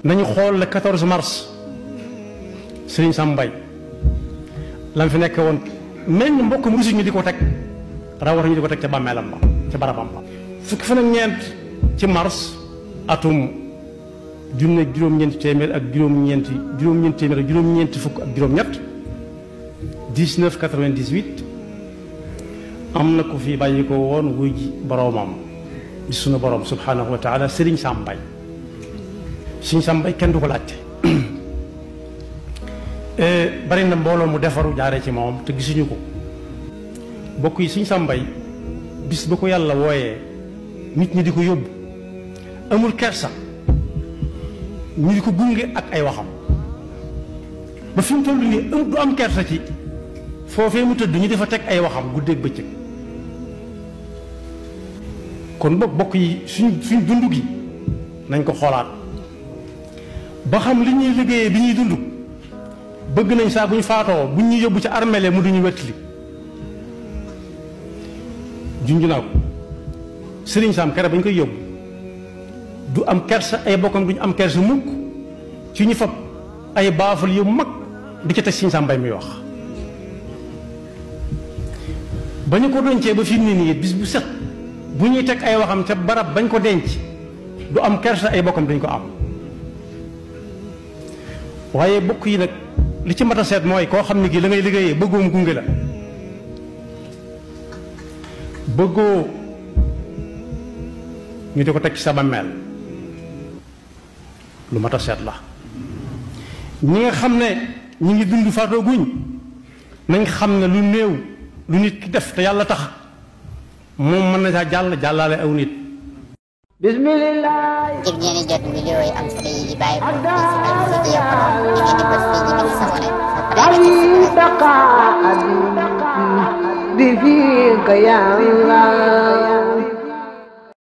nañu xool le 14 mars Serigne Sam Mbaye lam fi nekk woon mel ni mbokkam rusu ñu di ko teg rawat ñu di ko teg ca bàmmeelam ba ca barabam ba fukki fan ak ñeent ci mars atum junne juróom-ñeenti téeméer ak juróom-ñeenti téeméer ak juróom-ñeenti fukk ak juróom-ñett 1998 am na ko fi bàyyi ko woon wuy ji boroomam di sunu borom subhanahu wa taala Serigne Sam Mbaye Serigne Sam Mbaye kenn du ko laajte bari na mbooloo mu defaru jaaree ci moom te gisuñu ko bokk yi Serigne Sam Mbaye bis ba ko yàlla wooyee nit ñi di ko yóbbu amul kersa ñu di ko gunge ak ay waxam ba fi mu toll nii du am kersa ci foofee mu tëdd ñu dafa teg ay waxam guddeeg bëccëg kon boog bokk yi suñ dund gi nañ ko xoolaat ba xam li ñuy liggéeyee bi ñuy dund bëgg nañ saa bu ñu faatoo bu ñu yóbbu ci armele mu duñu wettali junju naa ko Serigne Sam kere ba ñu koy yóbbu du am kersa ay bokkam duñu am kersa mukk ci ñu fab ay baafal yu mag di ca teg Serigne Sam Mbaye muy wax ba ñu ko dencee ba fi mu ne nii bis bu set bu ñuy teg ay waxam ca barab bañ ko denc du am kersa ay bokkam dañ ko am waaye bokk yi nag li ci mat a seet mooy koo xam ne gi la ngay liggéeyee bëggoo mu gunge la bëggoo ñu di ko teg ci sa bàmmeel lu mat a seet la ñi nga xam ne ñi ngi dund faatoo guñ nañ xam ne lu néew lu nit ki def te yàlla tax moom mën na saa jàllaale aw nit bismillah ngir ngeen di jot vidéo yi am solo yi di bàyyi ko ci Al Mouridiyyah da ngeen di bës fii ñu bind s'abonner ba pare